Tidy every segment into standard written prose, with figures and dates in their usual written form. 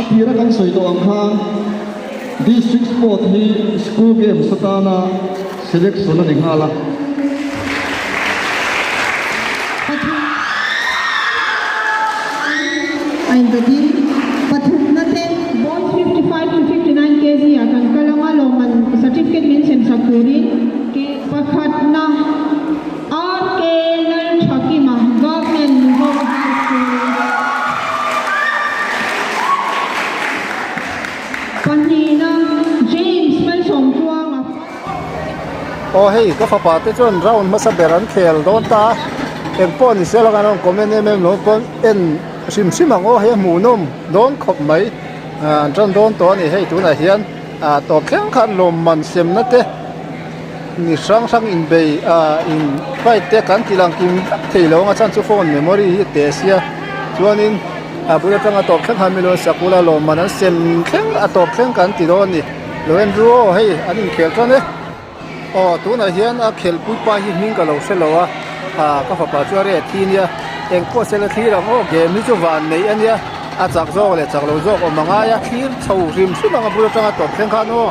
tira kan sawi tawh ang khan District Sport hi School Games atana selection a ni nghal a. A indawtin pathumna te Boys 55 to 59 kg ah kan kal ang a, lawmman certificate min sem sak turin pakhatna RK Lalthakima, Government Mizo High School. Pahnihna James Malsawmtluanga. Aw hei ka fapa te chuan round hmasa ber an khel dawn ta a, engpawh ni se laka an rawn comment em em lo pawn en hrim hrim ang aw hei a hmuhnawm dawn khawp mai ah an tan dawn tawh a ni hei tunah hian ah tawp thleng khan lawmman semna te ni hrang hrang inbei ah in fight te kan ti lang kim vek thei lo ang a chhan chu phone memory hi a teh sia chuanin. A bul atanga tawp thleng khan milo sakula lawmman an sem thleng a tawp thleng kan ti dawn a ni. Lo en ru aw hei an inkhel tan e. Aw tunah hian a khelpui pa hi hming ka lo hre lo a, ah ka fapa chu a reh thi nia. Engpawh sela thlir ang aw game hi chu van neih a nia. A chak zawk leh chak lo zawk awm a ngai a, thlir chho hrim hrim ang a bul atanga tawp thleng khan aw.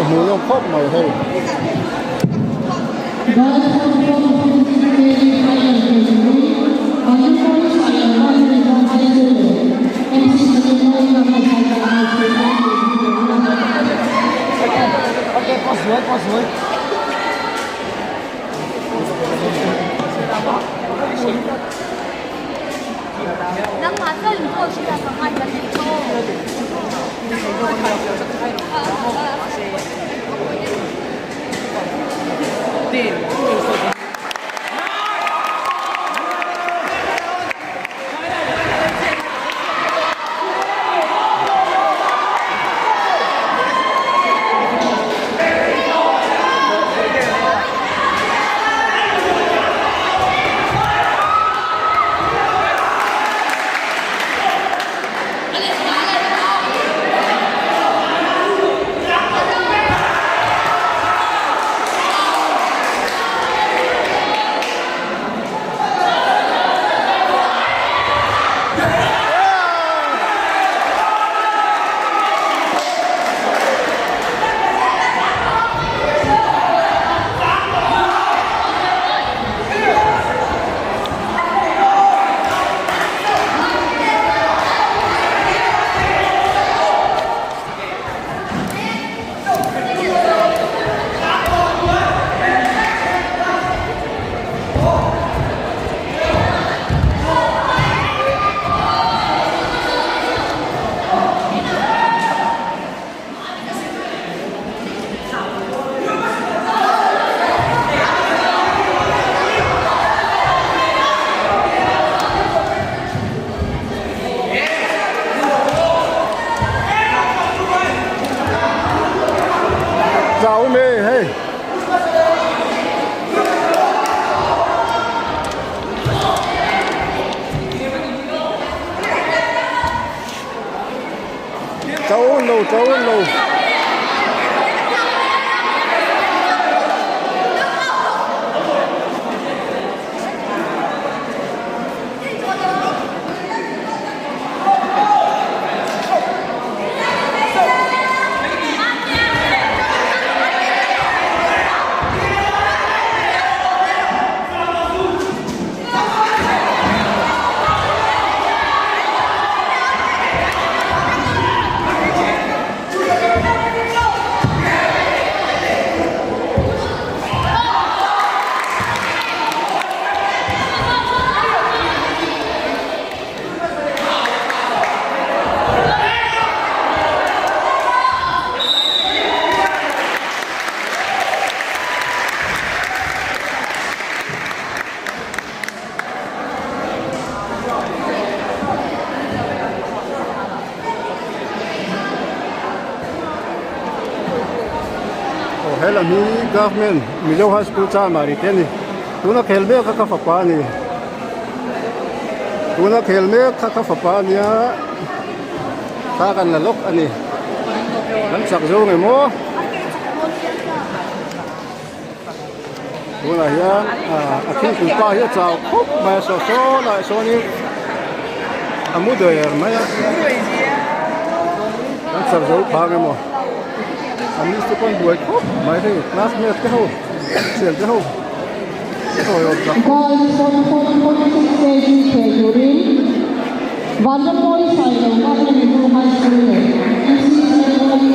hmuhnawm khawp mai hei. Chau me hei. Chau lo chau lo. Aw he lam hi government Mizo High School Chanmari te a ni tuna khel mek kha ka fapa a ni tuna khel mek kha ka fapa a nia thla kan la lawk a ni kan chak zo nge maw. Tunah hian a thingpui pa hi a chau khawp mai a saw saw lai sawnin a mu der mai a kan chak zo phang emaw a miss te pawh an buai khawp mai hei classmate te ho thian te ho sawi awm tak. Goal 44.6 kg thei turin Vanrampawi Sailo Government Mizo High School leh MCC Goal.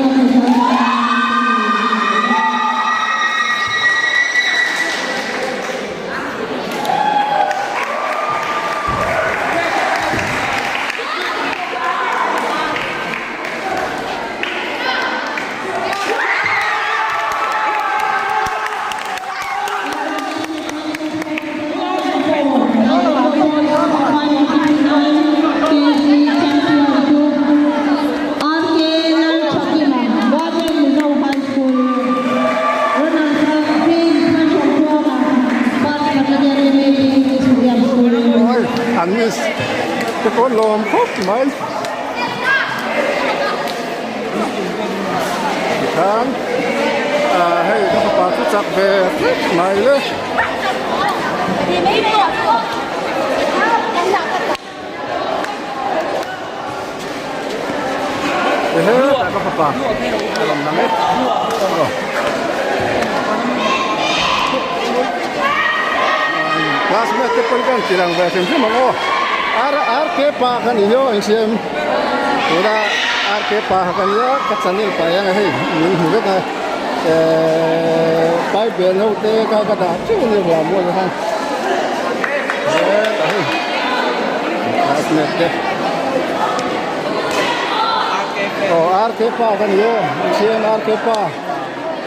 An miss te pawh an lawm khawp mai tikhan ah hei ka fapa chu chak ve hlek mai le. Ehe ka fapa a rawn lang e. Classmate te pawh hi ka rawn ti lang ve hrim hrim ang aw. R RK pa kha ni hiau ang siam. Tuna RK pa kha ka nia ka channel pah hian hei min hmu vek a. Ehh Bible ho te kha ka dah teuh a nia vang mawi khan. Hetah hei classmate te. Aw RK pa ka ni aw Pathian RK pa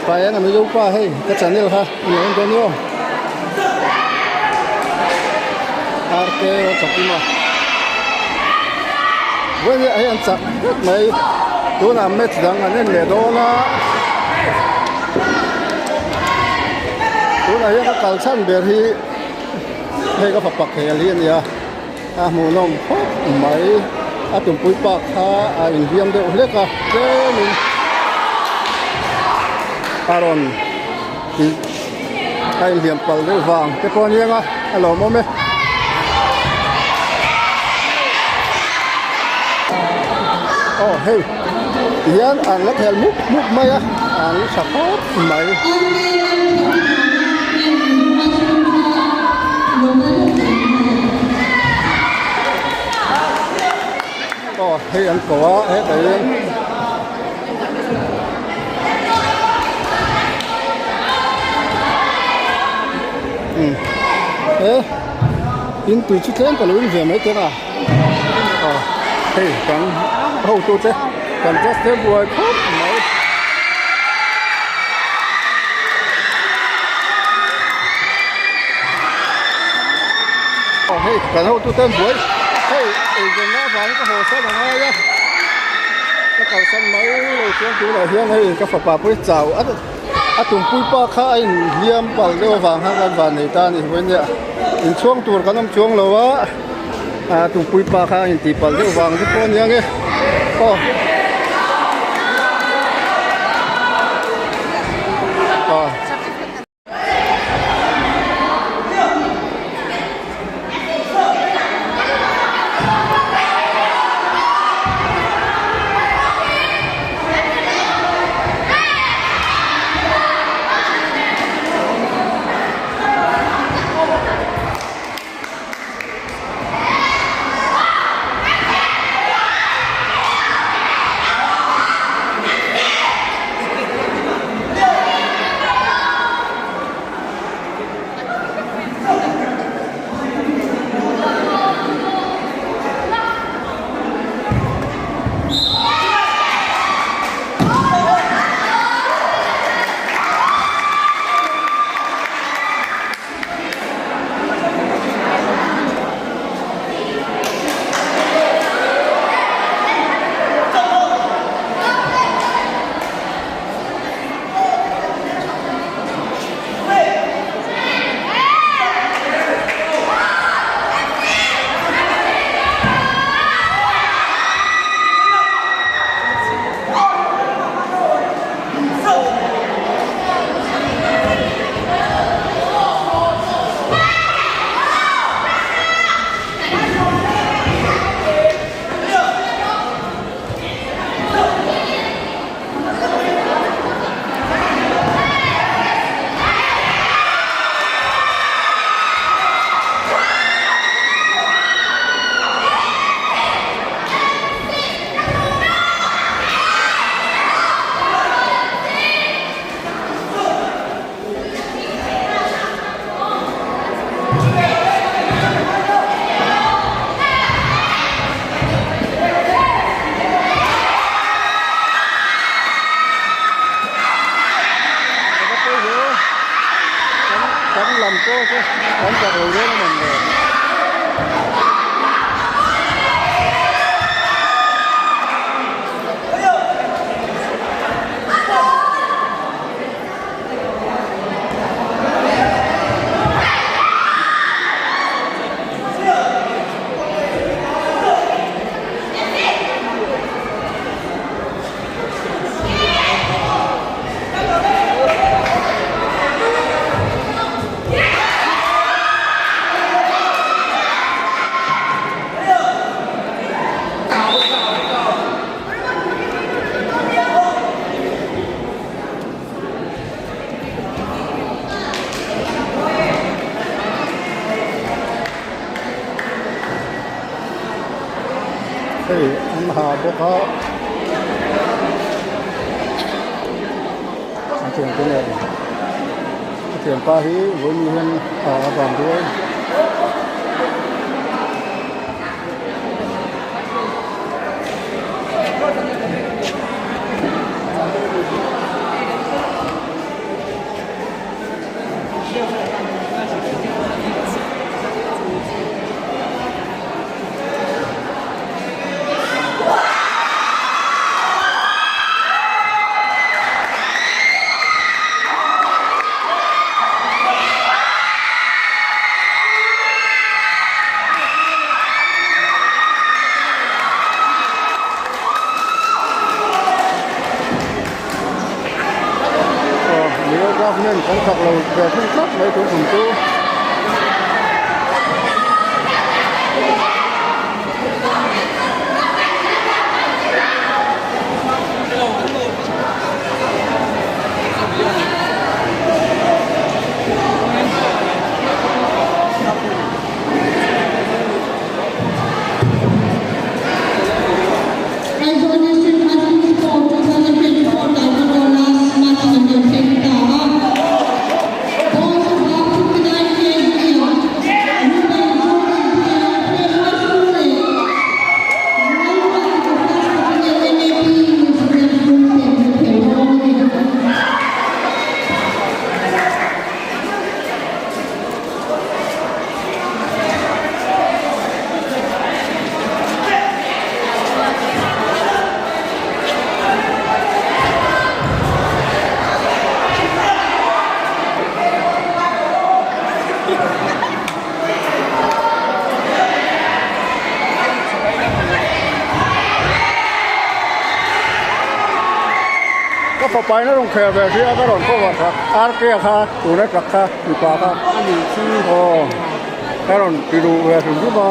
pa eng a mizo pa hei ka channel kha ni awm dawn aw RK Chakima vawiin hi hei an chak vek mai tunah match dang an en leh dawn a tunah hian ka kal chhan ber hi hei ka fapa khel hi a ni a. A hmuhnawm khawp mai. A tumpui pa kha a inhliam deuh hlek a, tlemin a rawn ih a inhliam palh deuh vang te pawh a ni ang a, a lawmawm e. Aw hei tihian an la khel mup mup mai a, an tha khawp mai. Aw hei an ko a hetah hian umm he in tui chu tlem ka lo in ve mai teng a aw hei kan hotute kan just te buai khawp mai. Aw hei kan hotute an buai hei eizawnna avangin ka haw san a ngai a ka kalsan mai lo chuan tunah hian hei ka fapa pawh hi chau a a tumpui pa kha a inhliam palh deuh avang khan kan van nei ta a ni vawinia inchhuang tur kan awm chuang lo a a tumpui pa kha a intih palh deuh vang te pawh a ni ang e aw aw. ha bawk a a thiante nen a thianpa hi vawiin hian a van ruai. Aw Mizo government kan chak lo ve thung tlat mai tun tum chu. Aizawl District High School Sport 2024 Taekwondo last match an lo thleng ta a. Boys above 59 kg Ruben Jordan Puia Prem High School leh Lalruatkima First Battalion MAP New Zealand School te an khel dawn a ni. Ka fapa in a rawn khel ve sia ka rawn cover sak RK kha tuna chak kha mipa kha aw ka rawn ti duh ve hrim hrim a.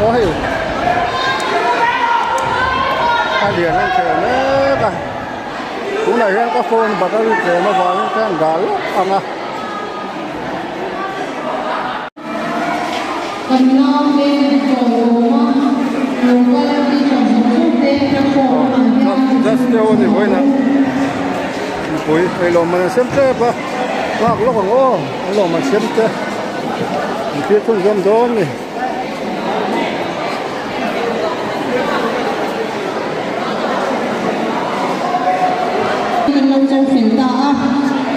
Aw hei a lian an khel mek a tunah hian ka phone battery tlem avangin ka han dah lawk ang a. Kan naute tawiawma local teacher zawng zawng te platform lamah hian Just deuh a ni vawiin ah mipui hei lawmman an siam tep a nghak lawk ang aw an lawmman siam te an thlir chhunzawm dawn a ni. Kan lo cho fel ta a,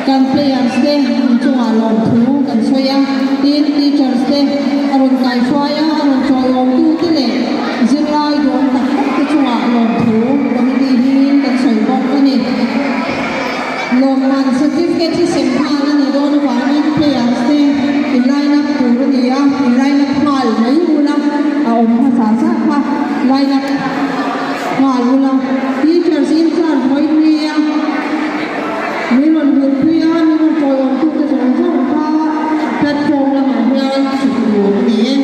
kan players te an chungah lawmthu kan sawi a, tin teachers te a rawn kaihruai a, a rawn chawiawmtu te leh zirlai dawn tak tak te chungah lawmthu committee hmingin kan sawi bawk a ni. Lawmman certificate hi sem nghal a nih dawn avangin players te in line up tur a ni a, in line up nghal mai ula a awm hmasa zat kha line up nghal ula. Teachers in charge vawi hnia min rawn hmuhpui a, min rawn tawiawmtute zawng zawng kha platform lamah hian chhuk tur a ni e.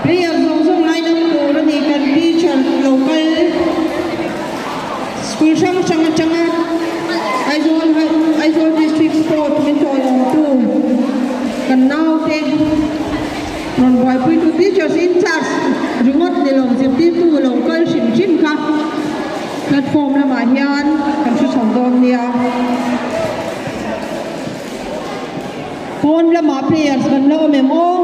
Player zawng zawng line up tur a ni kan teacher lo kal school hrang hrang atanga Aizawl Aizawl district sport min tawlawmtu kan naute Rawn buaipuitu teachers in charge ringawt ni lo zirtirtu lo kal hrim hrim kha platform lamah hian kan hre chho dawn nia. Pawn lamah players kan la awm em aw?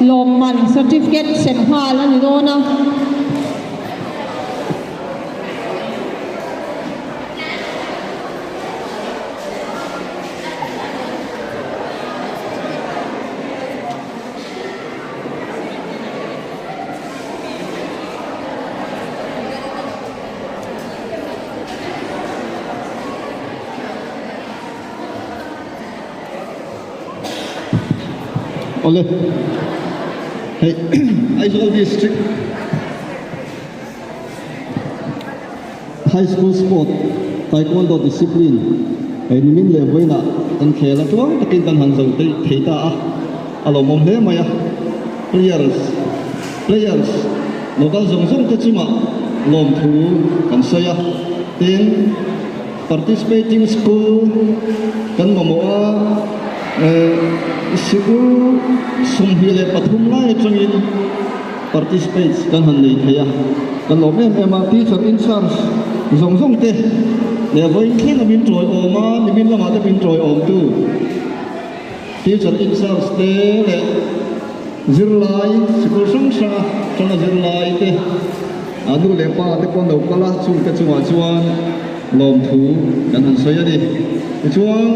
Lawmman certificate sem nghal a ni dawn a. Awle hei Aizawl district High School Sport Taekwondo Discipline. Hei nimin leh vawiinah kan khel a tluang takin kan han zo theih thei ta a, a lawmawm hle mai a. Players players local zawng zawng te chungah lawmthu kan sawi a, tin participating school kan mamawh a, eh sikul 23 lai atangin participates kan han nei thei a, kan lawm em em a, teacher in charge zawng zawng te leh vawiin thleng a min tawiawm a, nimin lamah te min tawiawm tu teacher in charge te leh zirlai sikul hrang hrang a tanga zirlai te a nu leh pa te pawh an lo kal a, chung te chungah chuan lawmthu kan han sawi a ni. Tichuan.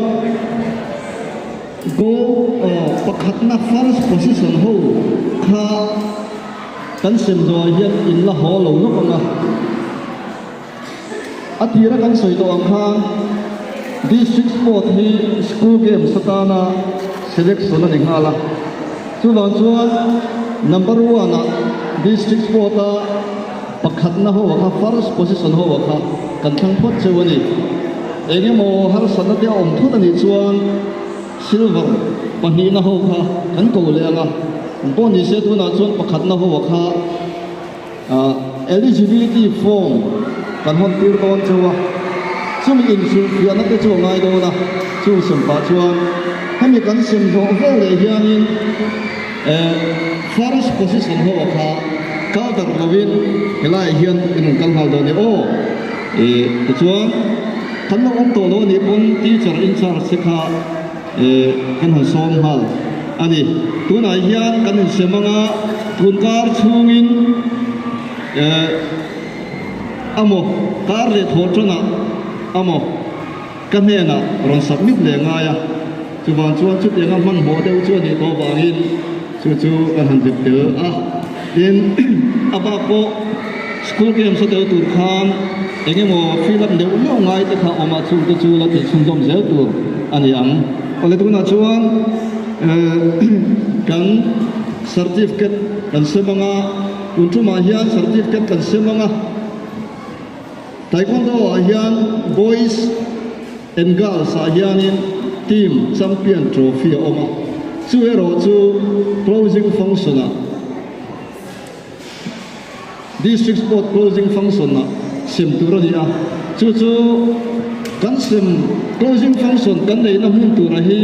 Goal pakhatna first position ho kha kan sem zawhah hian in la haw lo lawk ang a. A tira kan sawi tawh ang khan District Sport hi School Games atana selection a ni nghal a. Chuvang chuan number one ah District Sport a pakhatna ho kha first position ho kha kan thlang phawt cheu a ni. Eng emaw harsatna te a awm thut a nih chuan silver pahnihna ho kha kan ko leh ang a, an pawh ni se tunah chuan pakhatna ho kha eligibility form kan hawn tir dawn cheu a, chumi inhrilhfiahna te chu a ngai dawn a, chung sem pah chuan hemi kan sem zawh vel leh hianin first position ho kha kal darh lovin helaiah hian in rawn kal nghal dawn e aw. Eh tichuan kan lo awm tawh lo a nih pawn teacher in charge te kha eh kan han sawm nghal a ni. Tunah hian kan insem anga tun kar chhungin eh amaw kar leh thawh tanah amaw ka hnenah rawn submit leh ngai a, chuvang chuan chutianga hmanhmawh deuh chu a nih tawh avangin chu chu kan han zep tel a. Tin, a bak pawh school games a tel tur khan eng emaw fill up neuh neuh ngai te kha awm a, chung te chu la tih chhunzawm zel tur a ni ang. Awle tunah chuan kan certificate kan sem ang a, tun tumah hian certificate kan sem ang a. Taekwondo ah hian boys and girls ah hianin team champion trophy a awm a, chu erawh chu closing function ah district sport closing function ah sem tur a ni a, chu chu kan sem closing function kan neihna hmun tura hi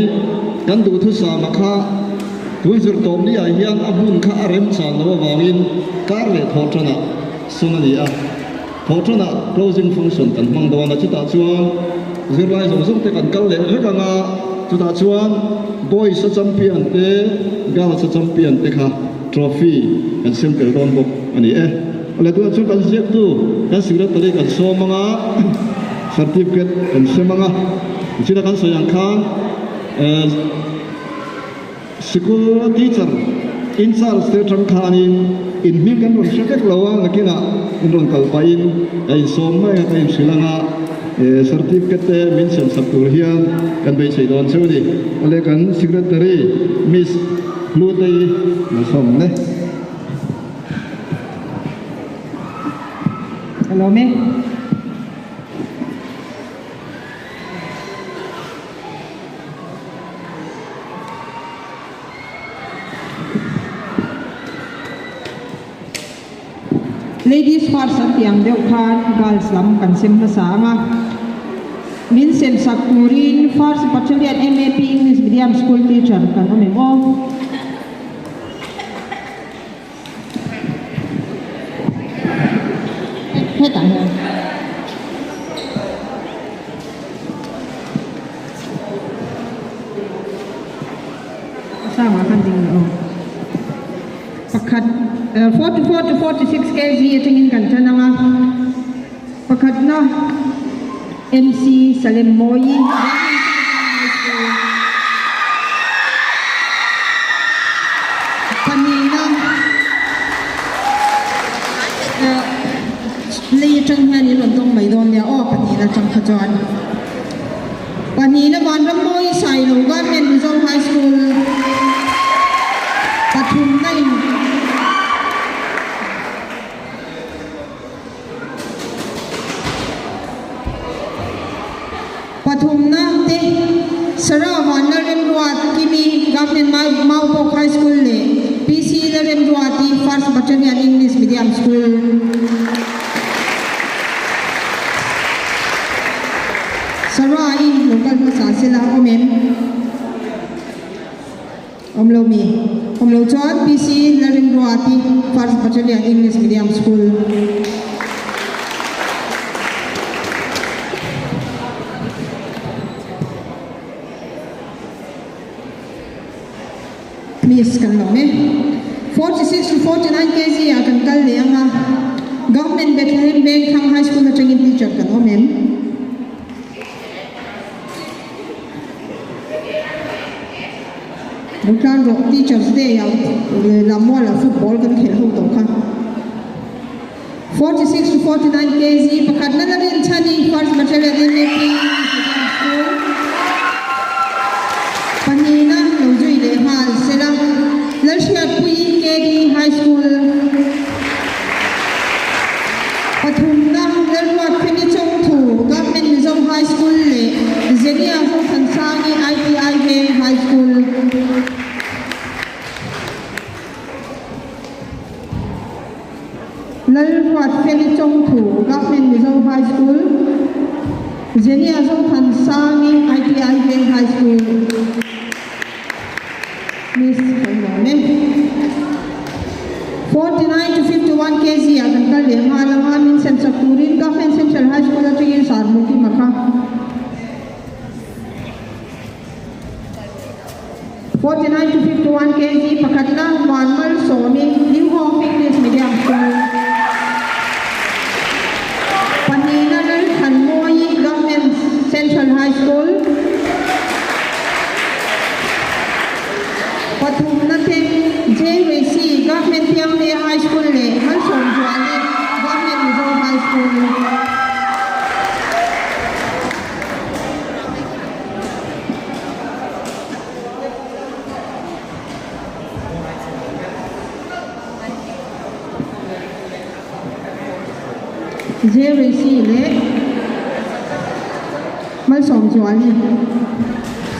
kan duhthusama kha tun zirtawpni ah hian a hmun kha a remchan loh avangin kar leh thawh tanah sawn a ni a. Thawhṭanah closing function kan hmang dawn a, chutah chuan zirlai zawng zawng te kan kal leh vek ang a, chutah chuan boys a champion te, girls a champion te kha trophy kan sem tel dawn bawk a ni e. Awle tunah chuan kan ziaktu kan secretary kan sawm ang a, certificate kan sem ang a, chutah kan sawi ang khan eh Sikul teacher in charge te atang khanin in hming kan rawn hre vek lo a, nakinah in rawn kal pahin ka insawm mai a, ka inhrilh ang a, certificate te min sem sak tur hian kan beisei dawn cheu a ni. Awle kan secretary Miss Hlutei Malsawm ne. Ka lawm e. Ladies first an tih ang deuh khan girls lam kan sem hmasa ang a, min sem sak turin first battalion MAP English medium school teacher kan awm em aw. Hetah hian. Sangah khan ding leh aw. Pakhat 44 to 46 kg atangin kan tan ang a. Pakhatna MC Salem Mawi Pahnihna Lei atang hian in rawn dawng mai dawn nia aw pahnihna atang kha chuan. Pahnihna Vanrammawi Sailo Government Mizo High School pathumna in Pathumna. Maubawk High School leh PC Lalremruati First Battalion English Medium School. Sarah-i lo kal hmasa sela awm em? Awm lo mi? Awm lo chuan PC Lalremruati First Battalion English Medium School. Miss kan lawm e. 46 to 49 kg ah kan kal leh ang a, Government Bethlehem Vengthlang High School atangin teacher kan awm em? Rutlan rawh Teachers Day ah Lammuala football kan khelh ho tawh kha. 46 to 49 kg pakhatna la rin chhan in First Battalion MAP Medium School pahnihna lo zui leh nghal sela Lalhriatpui KD High School pathumna Lalruatfeli Chawngthu Government Mizo High School leh Zenia Zothansangi ITI Veng High School. Lalruatfeli Chawngthu, Government Mizo High School, Zenia Zothansangi, ITI Veng High School, Miss kan lawm e. 49 to 51 kg ah kan kal leh nghal ang a, min sem sak turin Government Central High School atangin Sarmukima kha. 49 to 51 kg pakhatna Van Malsawmi, New Hope English Medium School. Pahnihna Lalthanmawi, Government Central High School. Pathumna te JVC, Government Piangte High School leh Malsawmzuali, Government Mizo High School. Jeresi leh Malsawmzuali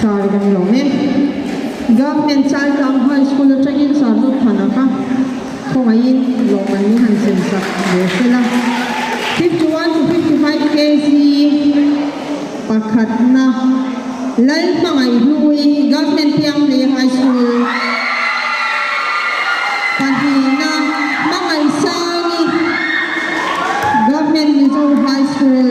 sar kan lawm e. Government Chaltlang High School atangin Sarjot Thana kha khawngaihin lawm an ni han sem sak ve sela. 51 to 55 kg Pakhatna, Lalhmangaih Hlui, Government Pianghlei High School. Pahnihna, Hmangaih Sangi, Government Mizo High School.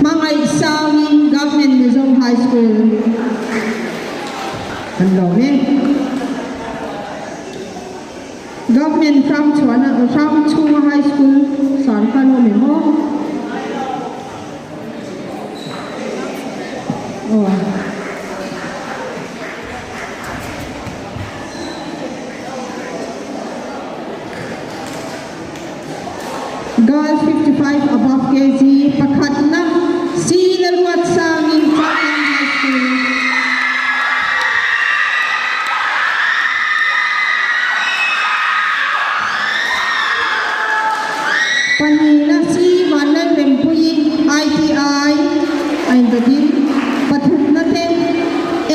Hmangaih Sangi Government Mizo High School kan lawm e. Government Hramchhuana Hramchhunga High School Sarkar awm em aw? Aw. Girls 55 above kg pakhatna C Lalruatsangin Chaltlang High School. Pahnihna C Vanlalrempuii ITI a indawtin pathumna te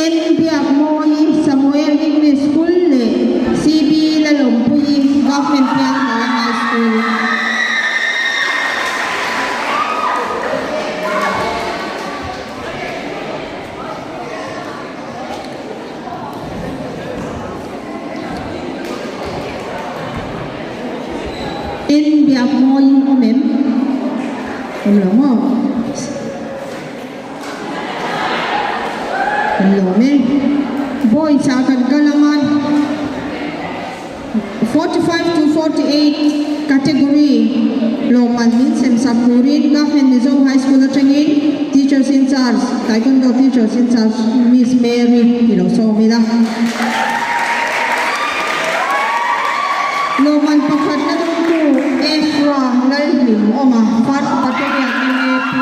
N Biakmawi Samuel English School leh CB Lalawmpuii Government Pianghnawia High School. N Biakmawi awm em? Awm lo maw? Kan lawm e. Boys ah kan kal ang a, 45 to 48 category lawmman min sem sak turin Government Mizo High School atangin Teachers in Charge, Taekwondo Teachers in Charge Miss Mary i lo sawm ila. Lawmman pakhat na dawngtu Ezra Lalhlim awm a, First Battalion MAP.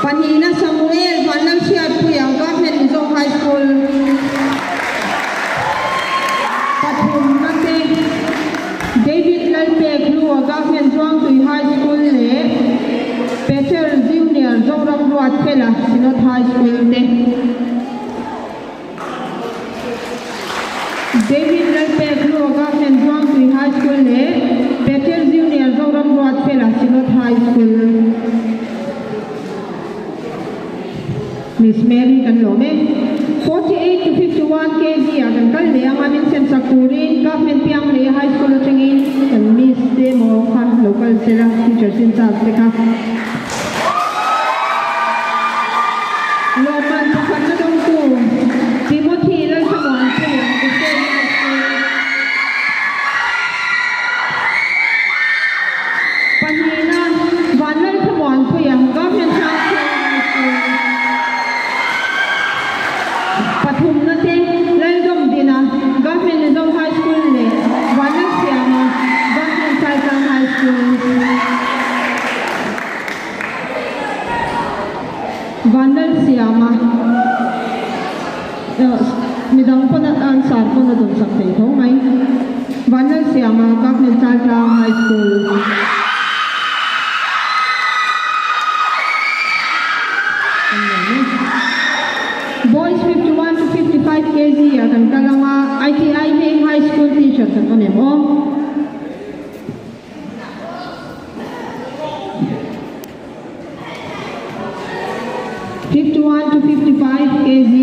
Pahnihna Samuel. Synod High School te. David Lalpek Hlua Government Zuangtui High School leh Peter Junior Zoram Ruatfela Synod High School. Miss Mary kan lawm e. 48 to 51 kg ah kan kal leh anga min sem sak turin Government Pianghlei High School atangin kan Miss te emaw kha lo kal sela teachers in charge te kha. Lawmman pakhat na dawngtu Timothy Lalthamuanpuia Ephraim High School. Pahnihna Vanlalthamuanpuia Government Hrangchhung High School. Pathumna te Laldawmdina Government Mizo High School leh Vanlalsiama Government Saitlang High School. Vanlalsiama midang pawn a answer pawn a dawn sak thei tho mai. Vanlalsiama Government Chaltlang High School. Boys 51 to 55 kg ah kan kal ang a, ITI Veng High School teacher kan awm em aw. 51 to 55 kg.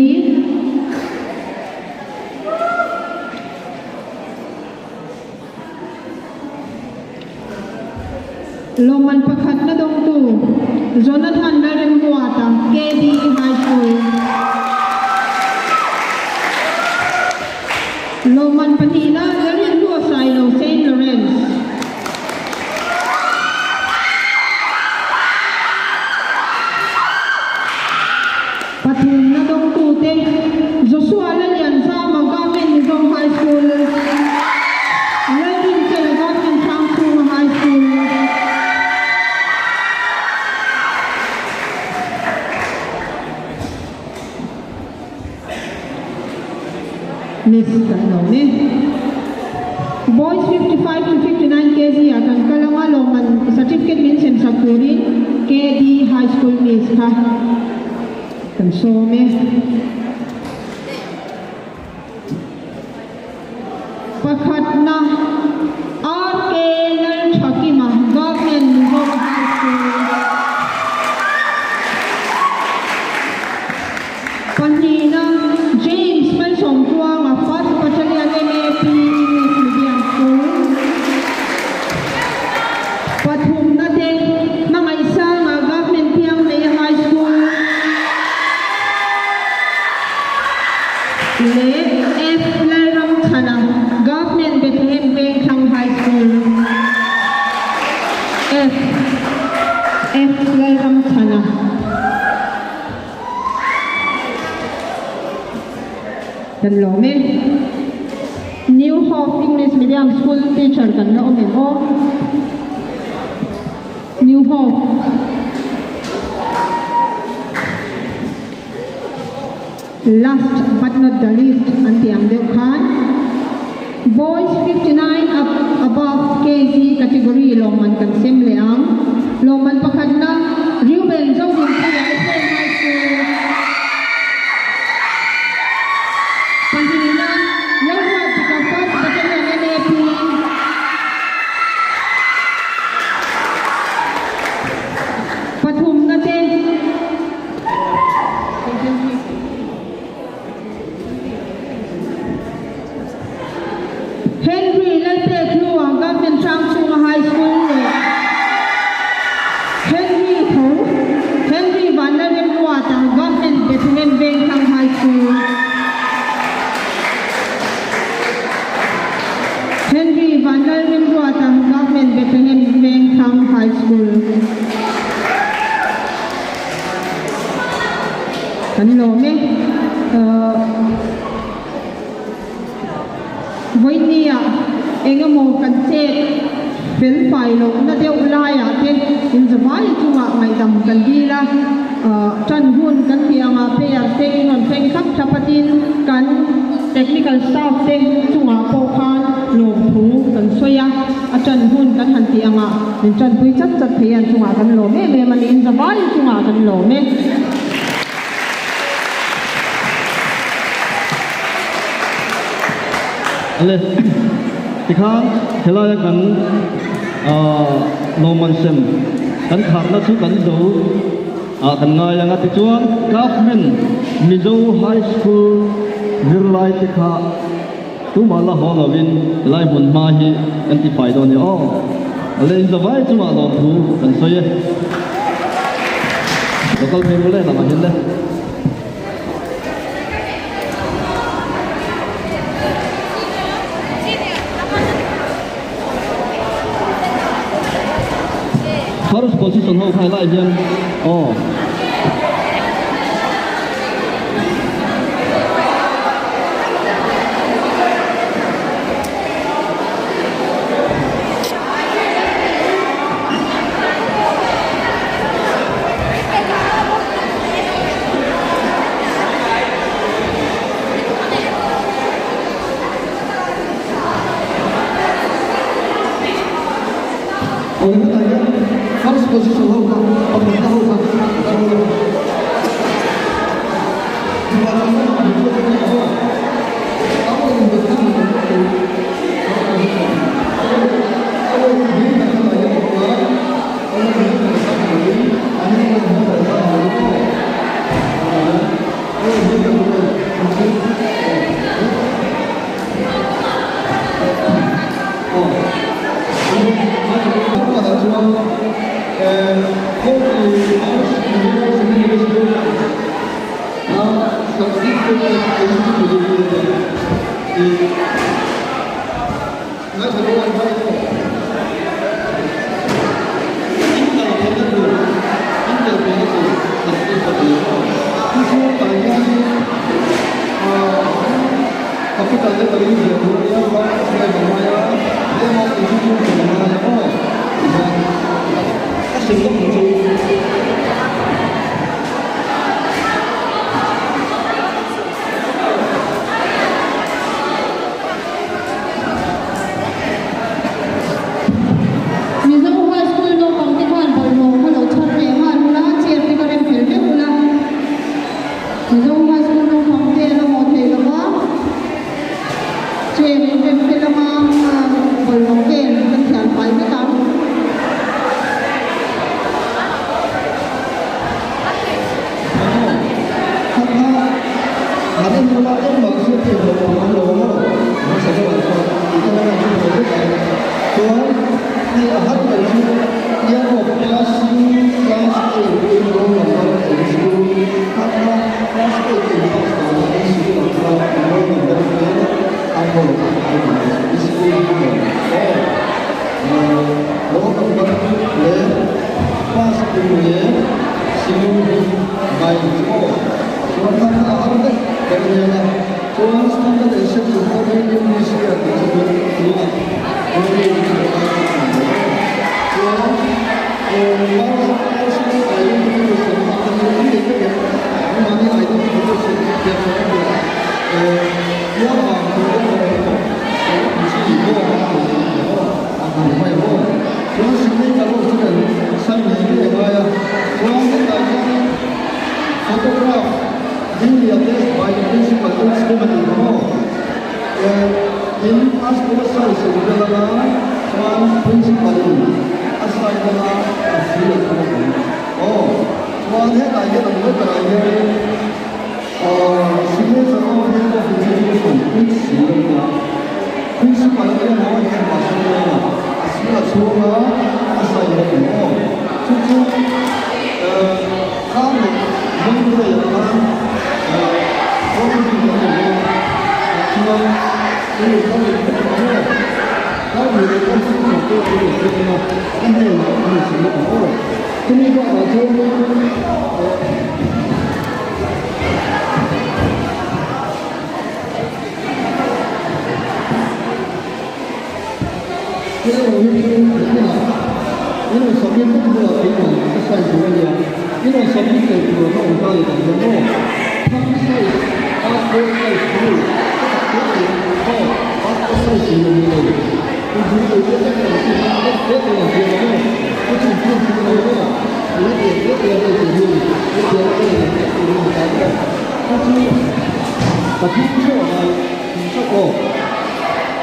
Lawmman pakhat na dawngtu Jonathan Lalremruata, KD High School. Lawmman pahnihna Lalrinhlua Sailo, Saint Lawrence. Pathumna dawngtute Joshua Lallianzama, Government Mizo High School, Lalrinfela, Government Hrangchhunga High School. Miss kan lo e. Boys 55 to 59 kg ah kan kal anga lawmman certificate min sem sak turin KD High School Miss kha kan sawm e. Pakhatna RK Lalthakima Government Mizo High School. Pahnihna James Malsawmtluanga First Battalion MAP English Medium School. Pathumna te Hmangaihsanga Government Piangneia High School leh F Lalramchhana Government Bethlehem Vengthlang High School. F F Lalramchhana. Kan lawm e. New Hope English Medium School teacher kan la awm em aw. New Hope. Last but not the least an tih ang deuh khan Boys 59 up above kg category lawmman kan sem leh ang. Lawmman pakhatna Reuben Zodinpuia Ephraim High School pahnihna Lalruatika First Battalion NAP pathumna te Henry Lalpekhlua Government Hrangchhunga High School leh Henry Tho Henry Vanlalremruata Government Bethlehem Vengthlang High School Henry Vanlalremruata Government Bethlehem Vengthlang High School. Kan lawm e. Vawinia eng emaw kan chet fel fai lohna deuh laiah te inzavai chungah ngaihdam kan dil a, tan hun kan tih angah player te in rawn thleng thlap thlap a tin kan technical staff te chungah pawh khan lawmthu kan sawi a, a tan hun kan han tih angah min tanpui chat chat thei an chungah kan lawm em em a ni, inzavai chungah kan lawm e. Ale, tikhan helaia kan lawmman sem kan kharna chu kan zo ah kan ngai ang a. Tichuan Government Mizo High School zirlai te kha tumah la haw lovin helai hmun hma hi kan ti fai dawn a ni aw. Ale, inzavai chungah lawmthu kan sawi e. Local phei mawle lamah hian le. First position ho kha helai hian aw. Aw hetah hian first position ho kha pakhatna ho kha a lo lang Mizo High School naupang te khan bawlhhlawh kha lo chhar leh nghal ula, chair te kha rem fel vek ula. Mizo High School naupang te a la haw thei lo va, chair in rem fel anga bawlhhlawh vel kan thian fai vek ang.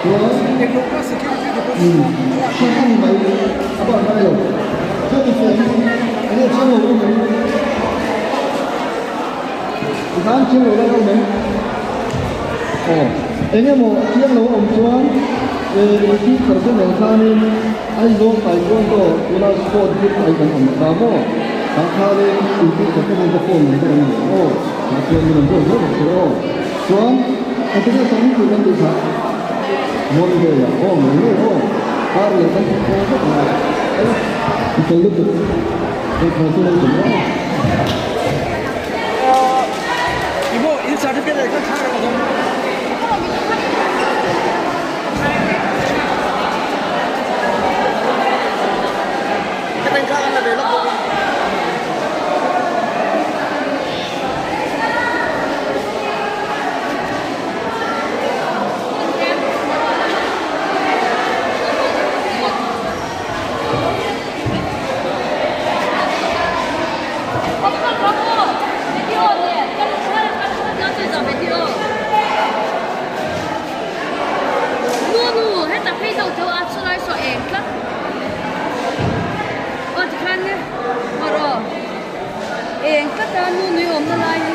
Chuan hran a ni mai a bak ngai lo. Chuan i fiah hi eng nge chiang lo awm em? Tikhan chiang lo lai awm em? Aw eng emaw chiang lo a awm chuan inti thar te nen khanin Aizawl Taekwondo tuna sport group ai kan awm kha maw? Tah khanin inti thar te nen ka phone number a ni aw. Tah chuan min rawn zawt zawt ang che aw. Chuan engtin nge sang tur kan tih kha? Monday ah aw mai mai aw. Kar leh kan thawk tawh vek ang a. Ela i fel lutuk. Hei thaw chu lo tum aw. Eng tlata nu nui awmna lai hi.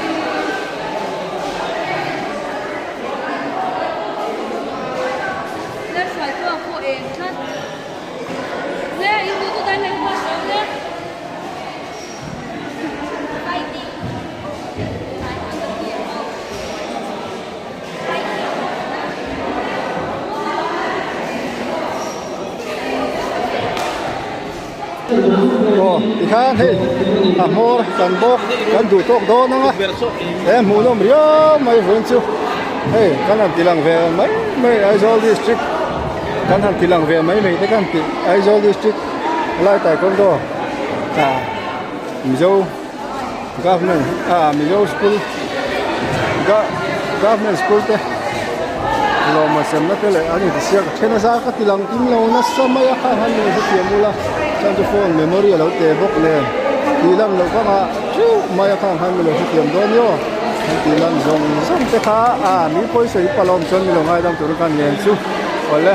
Lalhruaitu-a pawh eng tlat. Le, in duh duh dan leh hma hram le. Aw tikhan hei a hmawr kan bawk kan duh tawk dawn ang a he hmuhnawm riau mai vawiin chu hei kan han ti lang ve mai mai Aizawl district kan han ti lang ve mai mai te kan tih Aizawl district lai taekwondo ah Mizo government ah Mizo school government school te lawma semna te leh an intisiak a then a zar ka ti lang kim lo nasa mai a kha han in hrethiam ula chuan chu phone memory a lo te bawk nen tih lan loh kang ah theuh mai a khang khan mi lo hrethiam dawn ni aw an tih lan zawng zawng te kha ah mi pawisa hi palawm chuan mi lo ngaidam tur khan nen chu awle.